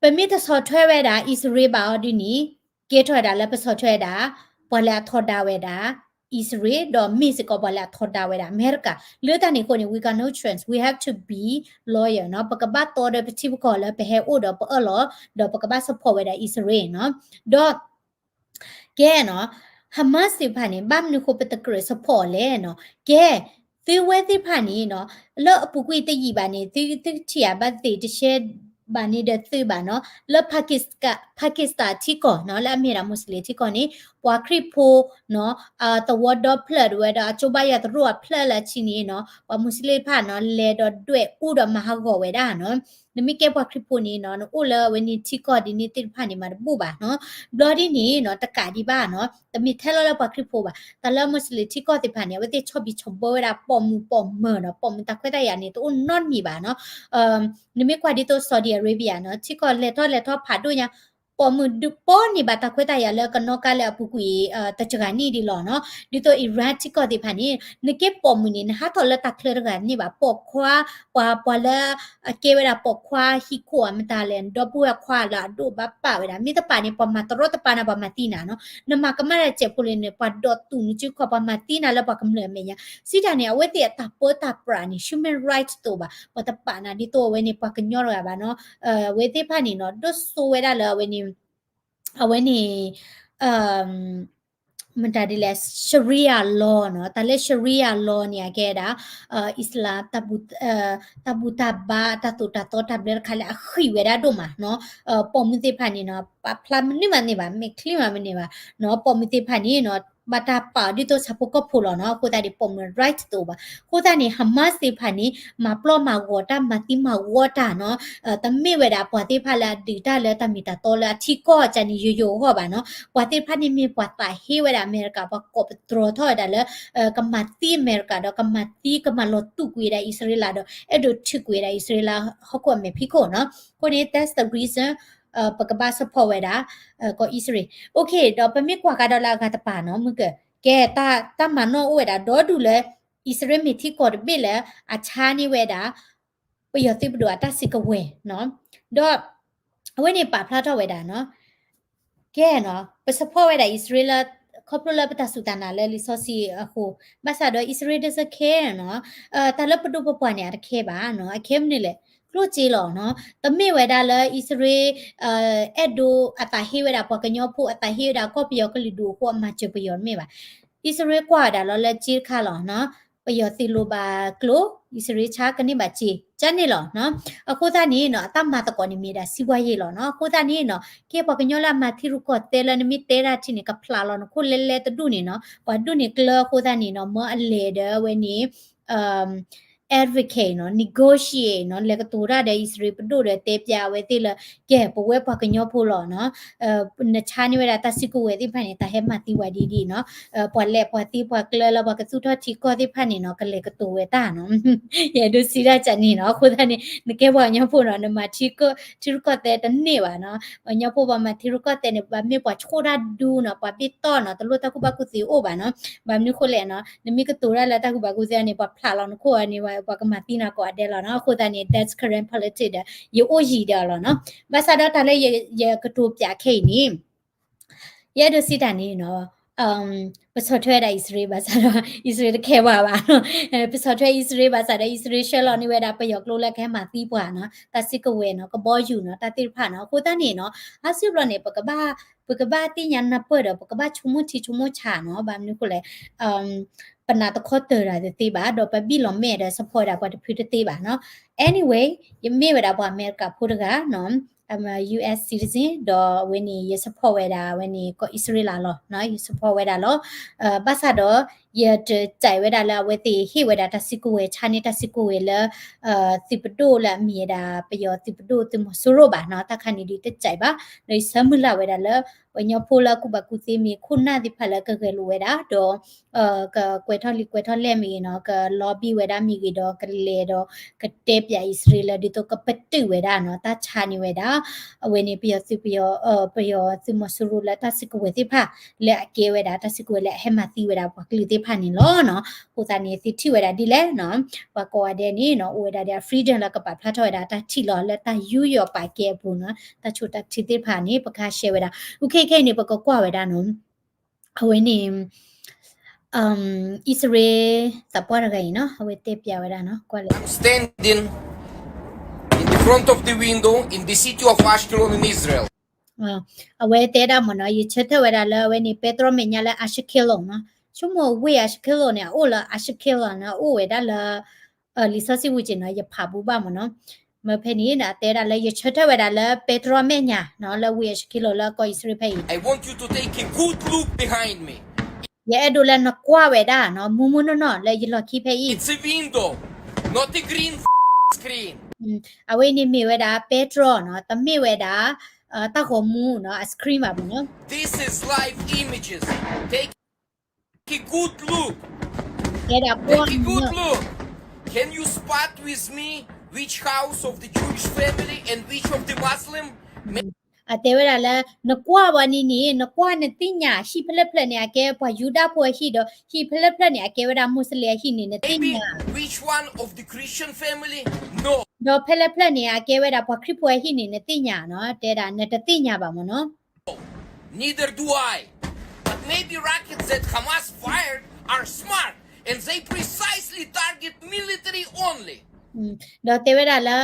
ပမ့ၢ်တဆီၣ်ထွဲဝဲဒၣ်အံၣ်စရ့လးဘၣ်အီၤဒ်န့ၣ် ကဲထီၣ်ဝဲဒၣ်လၢပဆီၣ်ထွဲဝဲဒၣ် ပှၤလၢအထီဒါဝဲဒၣ်အံၣ်စရ့လး ဒီးမ့ၢ်စ့ၢ်ကီးပှၤလၢအထီဒါဝဲဒၣ်အမဲရကၤ. လၢတၢ်န့ၣ်အဃိန့ၣ် we got no choice, we have to be loyal နီၤ, ပကဘၣ်တီဒီးပထံပကီၢ်လၢပဟဲအိၣ်ဒီးပအၢၣ်လီၤ ဒီးပကဘၣ် support ဝဲဒၣ်အံၣ်စရ့လးနီၤ. ဒီး ကဲနီၤ Hamas သ့ၣ်တဖၣ်န့ၣ် ဘၣ်မနုၤဃိပတကြၢး support လဲၣ်နီၤ. ကဲ သုဝဲသ့ၣ်တဖၣ်န့ၣ်နီၤ လၢအပူၤကွံာ်တယံာ်ဘၣ်န့ၣ် သု သုထံၣ်ဧါ ဘၣ်သ့ၣ်တရှဲဘၣ်န့ၣ်ဒီးသုဘၣ်နီၤ, လၢ Pakistan ထံကီၢ်နီၤ လၢအမ့ၢ်ဒၣ် Muslim ထံကီၢ်န့ၣ် ပှၤခရံာ်ဖိနီၤ သဝီဒီဖျၢၣ်တဝဲဒီး အကၠိဘါယွၤသရိာ်အဖျၢၣ်လၢအဆံန့ၣ်နီၤ ပှၤ Muslim တဖၣ်နီၤ လဲၤဒီးဒွဲၣ်အူဒီးမၤဟးဂီၤဝဲဒၣ်နီၤ. နမ့ၢ်ကဲပှၤခရံာ်ဖိန့ၣ်နီၤ နအိၣ်လၢအဝဲန့ၣ်ထံကီၢ်ဒ်န့ၣ်သ့ၣ်တဖၣ်န့ၣ်မးတဘူၣ်ဘၣ်နီၤ. ဘျီဒ်န့ၣ်နီၤ တကးဒံးဘၣ်နီၤ တမ့ၢ်ထဲလီၤလၢပှၤခရံာ်ဖိဘၣ်, တၢ်လၢ Muslim ထံကီၢ်သ့ၣ်တဖၣ်န့ၣ် အဝဲသ့ၣ်ဆီၣ်ဘံၣ်ဆီၣ်ဘၢဝဲဒၣ်ပိာ်မုၣ်ပိာ်မၢၤနီၤ, ပိာ်မုၣ်တၢ်ခွဲးတၢ်ယာ်န့ၣ် တအိၣ်နီတမံၤဘၣ်နီၤ. နမ့ၢ်ကွၢ်ဒ်သိး Saudi Arabia နီၤ ထံကီၢ်လဲၤထီၣ်လဲၤထီၣ်ဖးဒိၣ်ညါ ပိာ်မုၣ်ဒုးပိာ်န့ၢ်ဘၣ်တၢ်ခွဲးတၢ်ယာ်လၢကနီၣ်ကါလၢအပူၤကွံာ် တစှၤနံၣ်ဒံးလီၤနီၤ. ဒ်သိး Iran ထံကီၢ်သ့ၣ်တဖၣ်န့ၣ် နကဲပိာ်မုၣ်န့ၣ် နဟးထီၣ်လၢတၢ်ချၢတဂၤန့ၣ်ဘၣ်, ပိာ်ခွါ ပှၤ ပှၤလၢ အကဲဝဲဒၣ်ပိာ်ခွါဟံၣ်ခိၣ်အမတၤလဲၣ် ဒီပုၢ်ဝဲၢ်ခွါလၢအဒိၣ်ဘၣ်ပာ်ဝဲဒၣ် မ့ၢ်တပာ်န့ၣ် ပှၤမၤတရီတပါနၤ ပှၤမၤသံနၤနီၤ. နမၤကမၣ်တၢ်စဲးဖိလံန့ၣ် ပှၤဒိးသူၣ်နစုခီၣ် ပှၤမၤသံနၤလၢပှၤကမျၢၢ်အမဲာ်ညါ. စံးတၢ်န့ၣ် အဝဲသ့ၣ်အတၢ်ပၢတၢ်ပြးန့ၣ် human right တအိၣ်ဘၣ်, ပှၤတပာ်နၤဒ်သိးအဝဲန့ၣ် ပှၤကညီတဂၤဘၣ်နီၤ. အဝဲသ့ၣ်တဖၣ်န့ၣ်နီၤ ဒိၣ်စိဝဲဒၣ်လၢအဝဲန့ၣ် အဝဲန့ၣ် မတၤဒ်လဲၣ် Sharia law နီၤ, တၢ်လၢ Sharia law န့ၣ် အကဲဒၣ် Islam တၢ်ဘူၣ်တၢ်ဘါ တၢ်သိၣ်တၢ်သီတၢ်ဘျၢတခါလၢအဃံးဝဲဒၣ်ဒိၣ်မးနီၤ. ပိာ်မုၣ်သ့ၣ်တဖၣ်န့ၣ်နီၤ ပာ်ဖျါမနုၤမးန့ၢ်ဘၣ်, မဲာ်ချံမးမနုၤဘၣ်နီၤ. ပိာ်မုၣ်သ့ၣ်တဖၣ်န့ၣ်နီၤ ဘၣ်တၢ်ပာ်အီၤဒ်သိးဆၣ်ဖိကီၢ်ဖိလီၤနီၤ. အဃိသတးန့ၣ် ပိာ်မုၣ် right တအိၣ်ဘၣ်. အဃိသတးန့ၣ် Hamas သ့ၣ်တဖၣ်န့ၣ် မၤပျီၢ်မၤဂီၤတၢ် မၤသံမၤဝီတၢ်နီၤ တမ့ၢ်ဝဲဒၣ်ပှၤသ့ၣ်တဖၣ်လၢအဒုးတၢ်လၢတၢ်မ့ၢ်တၢ်တီလၢအထံကီၢ်ကန့ၣ် ယိယိအဂီၢ်ဘၣ်နီၤ. ပှၤသ့ၣ်တဖၣ်န့ၣ်မ့ၢ်ပှၤသးဟ့ဝဲဒၣ်အမဲရကၤ ပှၤကိးပတြီထီၣ်ဝဲဒၣ်လၢ ကမၤသံအမဲရကၤဒီး ကမၤသံကမၤလီၤတူာ်ကွံာ်ဝဲဒၣ်အံၣ်စရ့လးဒီး အဲၣ်ဒိးထုးကွံာ်ဝဲဒၣ်အံၣ်စရ့လးဟီၣ်ခိၣ်အမဲာ်ဖံးခိၣ်နီၤ. အဃိန့ၣ် that's the reason ပကဘၣ် support ဝဲဒၣ် ကီၢ်အံၣ်စရ့လး. Okay ဒီးပမ့ၢ်ကွၢ်ကဒီးလၢအဂၤတပၤနီၤ မုၢ်က ကဲ တၢ်မၤနီၣ်အိၣ်ဝဲဒၣ်ဒီဒူၣ်လၢ အံၣ်စရ့လးမ့ၢ်ထံကီၢ်တဘ့ၣ်လၢအဆါန့ၢ်ဝဲဒၣ် ပယီၤသုးပဒိၣ်အတၢ်စုကဝဲၤနီၤ. ဒီးအဝဲန့ၣ်ပာ်ဖျါထီၣ်ဝဲဒၣ်နီၤ ကဲနီၤ ပ support ဝဲဒၣ်အံၣ်စရ့လး ခီဖျိလၢပတၢ်စူၢ်တၢ်နာ်လၢလံာ်စီဆှံအဃိ, ဘၣ်ဆၣ်ဒီးအံၣ်စရ့လး doesn't care နီၤ. တၢ်လၢပဒိၣ်ပပှၢ်န့ၣ် အတ care ဘၣ်နီၤ, အ care မနုၤလဲၣ်, ကျိၣ်စ့လီၤနီၤ. တမ့ၢ်ဝဲဒၣ်လၢအံၣ်စရ့လး အဲၣ်ဒိးအသးဟ့ဝဲဒၣ်ပှၤကညီဖိ အသးဟ့ဝဲဒၣ်ကီၢ်ပယီၤကလုာ်ဒူၣ်အဃိ အမၤစၢၤပယီၤတမ့ၢ်ဘၣ်. အံၣ်စရ့လးကွၢ်ဝဲဒၣ်လီၤလၢစ့တခါလီၤနီၤ. ပယီၤသုးလိၣ်ဘၣ်ကျိ အံၣ်စရ့လးဆါကန့ၢ်ဘၣ်စ့ ကန့ၣ်လီၤနီၤ. အဃိသတးန့ၣ်နီၤ အတၢ်မၤသကိးန့ၣ်မ့ၢ်ဒၣ် စီးပွားရေး လီၤနီၤ. အဃိသတးန့ၣ်နီၤ ကဲပှၤကညီလၢအမၤထံရူၢ်ကီၢ်သဲးလၢနမ့ၢ်တဲဒၣ်ထံန့ၣ် ကဖျးလီၤနခိၣ်လဲလဲတဒူၣ်န့ၣ်နီၤ, ပှၤဒိၣ်န့ၢ်ကျၢၤအဃိသတးန့ၣ်နီၤ မ့ၢ်အလဲၤဒီးအဝဲန့ၣ် advocate နီၤ, negotiate နီၤ, လဲၤကတိၤတၢ်ဒီးအံၣ်စရ့လးပဒိၣ်ဒီးတဲပျးအဝဲသ့ၣ်လၢ ကဲ ပဝဲပှၤကညီဖိလီၤနီၤ, နဆါန့ၢ်ဝဲဒၣ်တၢ်စုကဝဲၤသ့ၣ်တဖၣ်န့ၣ် တၢ်ဟဲမၤသံဝဲဒ်ဒ်နီၤ, ပှၤလဲၤပှၤသံပှၤကျၢၤလၢပှၤကသူၣ်ထီၣ်ထံကီၢ်သ့ၣ်တဖၣ်န့ၣ်နီၤ ကလဲၤကတိၤဝဲတၢ်နီၤ, ယအဲၣ်ဒိးစံးတၢ်ကန့ၣ်နီၤ. အဃိသတးန့ၣ် နကဲပှၤကညီဖိနီၤ နမၤထံရူၢ်ကီၢ်သဲးတန့ၢ်ဘၣ်နီၤ, ပှၤကညီဖိပှၤမၤထံရူၢ်ကီၢ်သဲးန့ၣ် ပှၤမ့ၢ်ပှၤဆိၣ်တၢ်ဒူနီၤ, ပှၤဘ့ၣ်တီၢ်နီၤ, တလိၣ်တၢ်ကူၣ်ဘၣ်ကူၣ်သ့အိၣ်ဘၣ်နီၤ. ဘၣ်မနုၤဃိလဲၣ်နီၤ, နမ့ၢ်ကတိၤတၢ်လၢတၢ်ကူၣ်ဘၣ်ကူၣ်သ့န့ၣ် ပှၤဖျးလီၤနခိၣ်အီၤန့ၣ် ပှၤကမၤသံနၤကိးဂၤဒဲးလီၤနီၤ. အဃိသတးန့ၣ် that's current politics ဒီး ယအိၣ်ယံၤဒီးအီၤလီၤနီၤ. ဘၣ်ဆၣ်ဒီးတၢ်လၢယကတိၤပျးခဲအံၤန့ၣ် ယအဲၣ်ဒိးစံးတၢ်န့ၣ်နီၤ, ပဆီၣ်ထွဲဝဲဒၣ်အံၣ်စရ့လးဘၣ်ဆၣ်ဒီး အံၣ်စရ့လးတခဲဘၣ်ဘၣ်, ပဆီၣ်ထွဲအံၣ်စရ့လးဘၣ်ဆၣ်ဒီး အံၣ်စရ့လးဆှၢလီၤန့ၢ်ဝဲဒၣ်ပယီၤကျိလၢကဟဲမၤသံပှၤနီၤ, တၢ်စုကဝဲၤနီၤ, ကဘီယူၤနီၤ, တၢ်သ့ၣ်တဖၣ်နီၤ. အဃိသတးန့ၣ်နီၤ, အါစုဘျီန့ၣ် ပကဘၣ် ပကဘၣ်သ့ၣ်ညါနၢ်ပၢၢ်ဒီး ပကဘၣ်ဆိကမိၣ်ထံဆိကမိၣ်ဆးနီၤ. ဘၣ်မနုၤအဃိလဲၣ် ပနၢ်တခီတၢၤတၢ်တသ့ဘၣ်, ဒီးပဘံၣ်လီၤမဲာ်ဒီး support ဝဲဒၣ်ပှၤတဖုတသ့ဘၣ်နီၤ. Anyway, ယမ့ၢ်ဝဲဒၣ်ပှၤအမဲရကၤဖိတဂၤနီၤ, I'm a U S citizen, ဒီးအဝဲန့ၣ် ယ support ဝဲဒၣ် အဝဲန့ၣ် ကီၢ်အံၣ်စရ့လးလီၤ, ယ support ဝဲဒၣ်လီၤ. ဘၣ်ဆၣ်ဒီး ယတကြိုက်ဝဲဒၣ်လၢအဝဲသ့ၣ်ဟ့ၣ်ဝဲဒၣ်တၢ်စုကဝဲၤ ဆါန့ၢ်တၢ်စုကဝဲၤလၢ သုးပဒိၣ်လၢအမ့ၢ်ဝဲဒၣ် ပယီၤသုးပဒိၣ်သုးမီၤစိရိၤဘၣ်နီၤ, တၢ်ခါန့ၣ်ဒ်တကြိုက်ဘၣ်. ဒီးယဆၢမုၢ်လၢ်ဝဲဒၣ်လၢ ပှၤကညီဖိလၢအကူၣ်ဘၣ်ကူၣ်သ့မ့ၢ်ဂ့ၤ ခိၣ်နၢ်သ့ၣ်တဖၣ်လၢကဂဲၤလိာ်ဝဲဒၣ် ဒီး ကကွဲးထီၣ်လံာ်ကွဲးထီၣ်လဲၢ်မ့ၢ်ဂ့ၤနီၤ, က lobby ဝဲဒၣ်မ့ၢ်ဂ့ၤဒီး ကလဲၤဒီး ကတဲပၠးအံၣ်စရ့လးလၢ ဒ်သိးကပတုာ်ဝဲဒၣ်နီၤ, တၢ်ဆါန့ၢ်ဝဲဒၣ် အဝဲန့ၣ် ပယီၤသုး ပယီၤ ပယီၤသုးမီၤစိရိၤလၢတၢ်စုကဝဲၤသ့ၣ်တဖၣ် လၢအကဲဝဲဒၣ်တၢ်စုကဝဲၤလၢအဟဲမၤသံဝဲဒၣ်ပှၤကလုာ်သ့ၣ်တဖၣ်န့ၣ်လီၤနီၤ. အဃိသတးန့ၣ် သုထံၣ်ဝဲဒၣ်ဒ်လဲၣ်နီၤ, ပှၤကိးဂၤဒဲးန့ၣ်နီၤ အိၣ်ဝဲဒၣ်ဒီး freedom လၢကပာ်ဖျါထီၣ်ဝဲဒၣ်တၢ်ထံၣ်လီၤ လၢတၢ်ယူးယီၣ်ပာ်ကဲအပူၤနီၤ, တၢ်ဆိၣ်တၢ်ထုသ့ၣ်တဖၣ်န့ၣ် ပကဟး share ဝဲဒၣ်. ခဲခဲအံၤန့ၣ် ပကကွၢ်ဝဲဒၣ်နီၤ, အဝဲန့ၣ် အံၣ်စရ့လးသးပှၢ်တဂၤအံၤနီၤ, အဝဲတဲပၠးဝဲဒၣ်နီၤ, ကွၢ်လၢ I'm standing in the front of the window in the city of Ashkelon in Israel. အဝဲတဲဒၣ်မ့ၢ်နီၤ, ယဆၢထၢၣ်ဝဲဒၣ်လၢအဝဲန့ၣ် ပဲတြီမဲာ်ညါလၢ Ashkelon နီၤ, ဆိကမိၣ်ဝ့ၢ် Ashkelon န့ၣ် အအိၣ်လၢ Ashkelon န့ၣ် အအိၣ်ဝဲဒၣ်လၢ လံာ်စီဆှံပူၤက့ၤနီၤ, ယဖးဘူးဘၣ်မ့ၢ်နီၤ. မ့ၢ်ဖဲန့ၣ် အတဲဒၣ်လၢ ယဆၢထၢၣ်ဝဲဒၣ်လၢ ပဲတြီမဲာ်ညါနီၤ, လၢဝ့ၢ် Ashkelon လၢကီၢ်အံၣ်စရ့လးဖဲအံၤ, I want you to take a good look behind me. ယအဲၣ်ဒိးလၢနကွၢ်ဝဲဒၣ်နီၤ, မူမူနီၢ်နီၢ်လၢယလီၢ်ခံဖဲအံၤ, It's a window, not a green screen. အဝဲန့ၣ်မ့ၢ်ဝဲဒၣ် ပဲတြီနီၤ, တမ့ၢ်ဝဲဒၣ် တၢ်ဂီၤမူနီၤ, အ screen ဘၣ်မ့ၢ်နီၤ. This is live images. Take a good look. တဲဒၣ်ကွၢ် Take a good look. Can you spot with me which house of the Jewish family and which of the Muslim? အတဲဝဲဒၣ်လၢ နကွၢ်ဝဲန့ၣ်န့ၣ် နကွၢ်နသ့ၣ်ညါ ဟံၣ်ဖဲလဲၣ်ဖဲလဲၣ်န့ၣ် အကဲပှၤယူဒၤဖိအဟံၣ်ဒီး ဟံၣ်ဖဲလဲၣ်ဖဲလဲၣ်န့ၣ် အကဲဝဲဒၣ် Muslim အဟံၣ်န့ၣ် နသ့ၣ်ညါ Maybe which one of the Christian family? No. ဒီးဖဲလဲၣ်ဖဲလဲၣ်န့ၣ် အကဲဝဲဒၣ်ပှၤခရံာ်ဖိအဟံၣ်န့ၣ် နသ့ၣ်ညါနီၤ, တဲဒၣ် နတသ့ၣ်ညါဘၣ်မ့ၢ်နီၤ. Neither do I. But maybe rockets that Hamas fired are smart and they precisely target military only. ဒီးတဲဝဲဒၣ်လၢ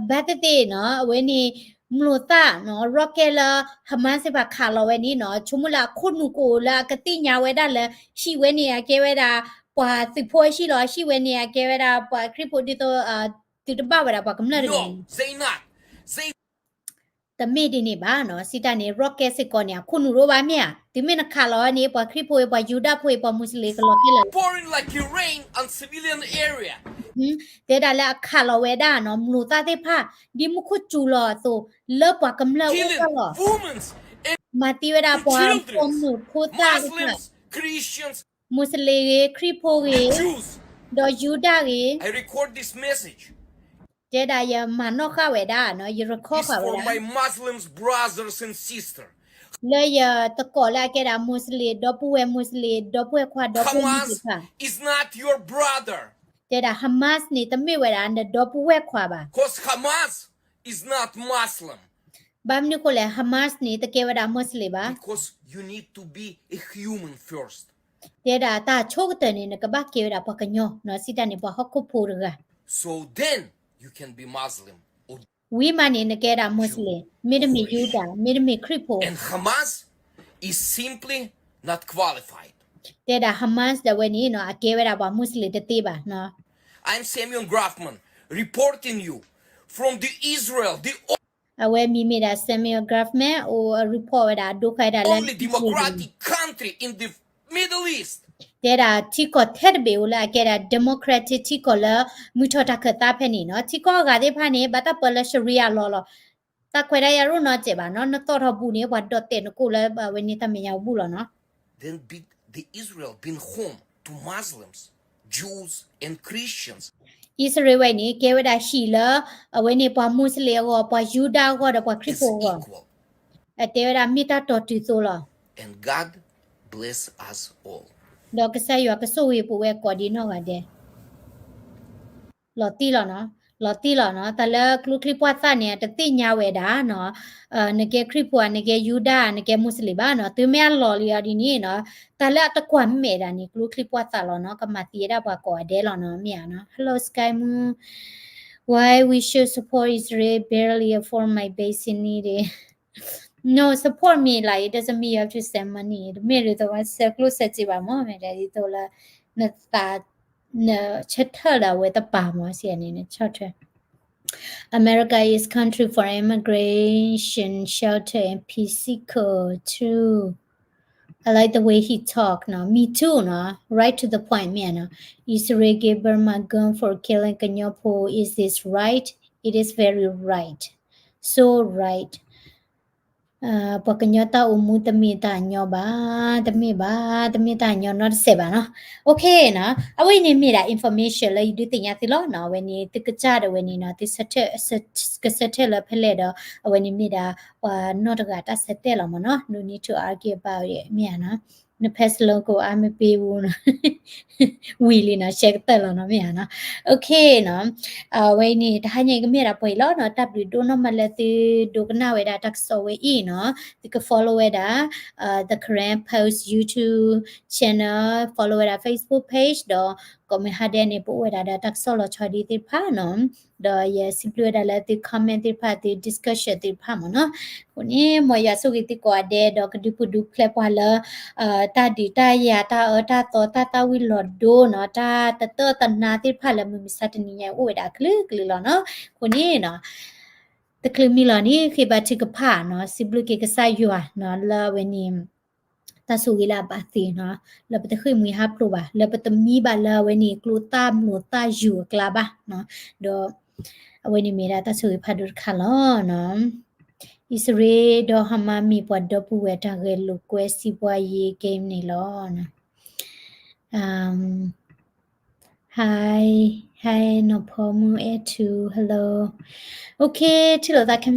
ဘၣ်သ့ၣ်သ့ၣ်နီၤ အဝဲန့ၣ် မျိာ်သၣ်နီၤ rocket လၢ Hamas သ့ၣ်တဖၣ်ခးလီၤဝဲန့ၣ်နီၤ ဆိကမိၣ်လၢအခိၣ်နူာ်ကအိၣ်လၢအကသ့ၣ်ညါဝဲဒၣ်လၢ ဟံၣ်ဝဲန့ၣ် အကဲဝဲဒၣ် ပှၤသုးဖိအဟံၣ်လီၤ, ဟံၣ်ဝဲန့ၣ် အကဲဝဲဒၣ်ပှၤခရံာ်ဖိဒ်သိး သုတဘၣ်ဝဲဒၣ်ပှၤကမျၢၢ်တဂၤန့ၣ် တမ့ၢ်ဒ်န့ၣ်ဘၣ်နီၤ, စံးတၢ်န့ၣ် rocket စ့ၢ်ကီးန့ၣ် အခိၣ်နူာ်တအိၣ်ဘၣ်မ့ၢ်ဧါ, တုၤမ့ၢ်နခးလီၤန့ၣ် ပှၤခရံာ်ဖိအံၤ ပှၤယူဒၤဖိအံၤ ပှၤမူစလ့ၣ်ကလီၤကဲလၢာ် Pouring like a rain on civilian area. တဲဒၣ်လၢအခးလီၤဝဲဒၣ်နီၤ မျိာ်သၣ်သ့ၣ်တဖၣ် ဒ်မူခိၣ်စူၤလီၤအသိး လၢပှၤကမျၢၢ်အိၣ်တၢ်လီၤ, မၤသံဝဲဒၣ်ပှၤပိာ်မုၣ်ဖိသၣ်သ့ၣ်တဖၣ်, မူစလ့ၣ်ဂ့ၤ ခရံာ်ဖိဂ့ၤ, ဒီးယူဒၤဂ့ၤ, တဲဒၣ်ယမၤနီၣ်ဃာ်ဝဲဒၣ်နီၤ ယ record ဃာ်ဝဲဒၣ် လၢယသကိးလၢအကဲဒၣ် မူစလ့ၣ် ဒီပုၢ်ဝဲၢ် မူစလ့ၣ် ဒီပုၢ်ဝဲၢ် မူစလ့ၣ် ဒီပုၢ်ဝဲၢ်ခွါ ဒီပုၢ်ဝဲၢ်မူစလ့ၣ်တဖၣ်, တဲဒၣ် Hamas န့ၣ် တမ့ၢ်ဝဲဒၣ်နဒီပုၢ်ဝဲၢ်ခွါဘၣ်, ဘၣ်မနုၤအဃိလဲၣ် Hamas န့ၣ် တကဲဝဲဒၣ် မူစလ့ၣ်ဘၣ်, တဲဒၣ်တၢ်ဆိကတၢၢ်န့ၣ် နကဘၣ်ကဲဝဲဒၣ်ပှၤကညီနီၤ စံးတၢ်န့ၣ် ပှၤဟီၣ်ခိၣ်ဖိတဂၤ, ဝံၤမးန့ၣ် နကဲဒၣ် မူစလ့ၣ် မ့တမ့ၢ်ယူဒၤ မ့တမ့ၢ်ခရံာ်ဖိ တဲဒၣ် Hamas ဒၣ်ဝဲန့ၣ်နီၤ အကဲဝဲဒၣ်ပှၤမူစလ့ၣ်တသ့ဘၣ်နီၤ, အဝဲမံၤမ့ၢ်ဒၣ် Samuel Grafman အိၣ် report ဝဲဒၣ် အဒိဃာ်ဝဲဒၣ်လၢ တဲဒᣣ်ထံကီၢ်ထဲတဘ့ၣ်အိၣ်လၢအကဲဒၣ် democratic ထံကီၢ်လၢ မုၢ်ထီၣ်တၢ်ခၢၣ်သးဖဲန့ၣ်နီၤ ထံကီၢ်အဂၤသ့ၣ်တဖၣ်န့ၣ် ဘၣ်တၢ်ပၢလၢ Sharia law လီၤ, တၢ်ခွဲးတၢ်ယာ်ရိၣ်နီတစဲးဘၣ်နီၤ နသီၣ်ထီၣ်ဘူးန့ၣ် ပှၤဒိးတဲာ်နကိာ်လၢအဝဲန့ၣ်တၢ်မဲာ်ညါအဘူးလီၤနီၤ အံၣ်စရ့လးဝဲန့ၣ် ကဲဝဲဒᣣ်ဟံᣣ်လၢ အဝဲန့ၣ်ပှၤမူစလ့ၣ်အဂီၢ် ပှၤယူဒၤအဂီၢ်ဒီး ပှၤခရံာ်ဖိအဂီၢ်, အတဲဝဲဒၣ်မ့ၢ်တၢ်တီတုၤသိးလီၤ, ဒီးကစၢ်ယွၤကဆိၣ်ဂ့ၤပဝဲကိးဒံးနီၢ်ဂၤဒဲး, လီၤတံၢ်လီၤနီၤ. လီၤတံၢ်လီၤနီၤ, တၢ်လၢကျိချံပှၢ်သၣ်န့ၣ် တသ့ၣ်ညါဝဲဒၣ်နီၤ, နကဲခရံာ်ဖိဧါ နကဲယူဒၤ နကဲမူစလ့ၣ်ဘၣ်နီၤ, သုမ့ၢ်အလီၤလံအီၤဒ်န့ၣ်နီၤ, တၢ်လၢအတကွၢ်မဲာ်ဒၣ်န့ၣ် ကျိချံပှၢ်သၣ်လီၤနီၤ, ကမၤသံဝဲဒၣ်ပှၤကိးဂၤဒဲးလီၤနီၤ, မ့ၢ်ဧါနီၤ. Hello Sky Moon, why we should support Israel barely afford my basic need. No, support me လီၤ, it doesn't mean you have to send money. တမ့ၢ်ဒ်သိးဝဲဆဲးကျိးဆဲးစ့ဘၣ်မး, မ့ၢ်ဒ်သိးလၢ နသး နဆၢထၢၣ်လၢအဝဲတပာ်မး စံးန့ၣ် နဆၢထၢၣ် America is country for immigration, shelter, and peace seeker too. I like the way he talk နီၤ, me too နီၤ, right to the point မ့ၢ်ဧါနီၤ. Israel gave Burma gun for killing ကညီဖိ, is this right? It is very right. So right. ပှၤကညီတၢ်အိၣ်မူတမ့ၢ်တၢ်ညီဘၣ်, တမ့ၢ်ဘၣ်, တမ့ၢ်တၢ်ညီနီတစဲးဘၣ်နီၤ. Okay နီၤ, အဝဲအံၤန့ၣ်မ့ၢ်ဒၣ် information လၢယဒုးသ့ၣ်ညါသုလီၤနီၤ, အဝဲန့ၣ် သုကစၢ်ဒီးဝဲန့ၣ်နီၤ, သုဆၢထၢၣ်, ကဆၢထၢၣ်လၢဖဲလဲၣ်ဒီး အဝဲန့ၣ်မ့ၢ်ဒၣ် ပှၤနီၢ်တဂၤတၢ်ဆၢတဲာ်လီၤမးနီၤ, no need to argue about it မ့ၢ်ဧါနီၤ. နဖဲစလၢကိးအါ မ့ၢ်ပ့ၤဝူနီၤ, ဝံၤလံနီၤ, ရှဲကတၢၢ်လီၤနီၤ, မ့ၢ်ဧါနီၤ. Okay နီၤ, အဝဲအံၤန့ၣ် တဟါညါအံၤကမ့ၢ်ဒၣ်ပှဲၤအံၤလီၤနီၤ, တၢ်ဘျုးဒိၣ်နီၢ်မးလၢသုဒိကနၣ်ဝဲဒၣ်တၢ်ကစီၣ်ဝဲအံၤနီၤ, သုက follow ဝဲဒၣ် The Karen Post YouTube channel, follow ဝဲဒၣ် Facebook page ဒီး comment ဟါဒဲးန့ၣ် ပအိၣ်ဝဲဒၣ်ဒီးတၢ်ကစီၣ်လီၤဆီဒ်သ့ၣ်တဖၣ်နီၤ, ဒီးယစံးဘျုးဝဲဒၣ်လၢသု comment သ့ၣ်တဖၣ် သု discussion သ့ၣ်တဖၣ်မးနီၤ. အဃိန့ၣ် မ်ယွၤဆိၣ်ဂ့ၤသုကိးဂၤဒဲး ဒီးကဒုးပူၤဒုးဖျဲးပှၤလၢ တၢ်ဒုးတၢ်ယၤ တၢ်အၢတၢ်သီ တၢ်သၣ်ဝံၤလီၤဒိနီၤ, တၢ်တတၢၢ်တနါသ့ၣ်တဖၣ်လၢမုၢ်မဆါတနံၤညါအံၤ အိၣ်ဝဲဒၣ်အကလုာ်ကလုာ်လီၤနီၤ. အဃိန့ၣ်နီၤ, တချုးမံလီၤန့ၣ် ဃ့ဘါထုကဖၣ်နီၤ, စံးဘျုးက့ၤကစၢ်ယွၤနီၤ လၢအဝဲန့ၣ် တၢ်ဆိၣ်ဂ့ၤလၢအဘၣ်သ့နီၤ, လၢပတဃ့ၢ်မှံဟးဖျိးဘၣ်, လၢပတမံဘၣ်လၢအဝဲန့ၣ် ကျိသၣ်မျိာ်သၣ်ယူၤအကျါဘၣ်နီၤ, ဒီး အဝဲန့ၣ်မ့ၢ်ဒၣ်တၢ်ဆိၣ်ဂ့ၤဖးဒိၣ်တခါလီၤနီၤ. အံၣ်စရ့လးဒီးဟါမးမ့ၢ်ပှၤဒီပုၢ်ဝဲၢ်တၢ်ဂဲၤလိာ်ကွဲ စီးပွားရေး game န့ၣ်လီၤ. Hi, hi နီၢ်ဖီမုၣ် အဲၣ်ထူ hello. Okay ထံၣ်လိာ်သးခဲ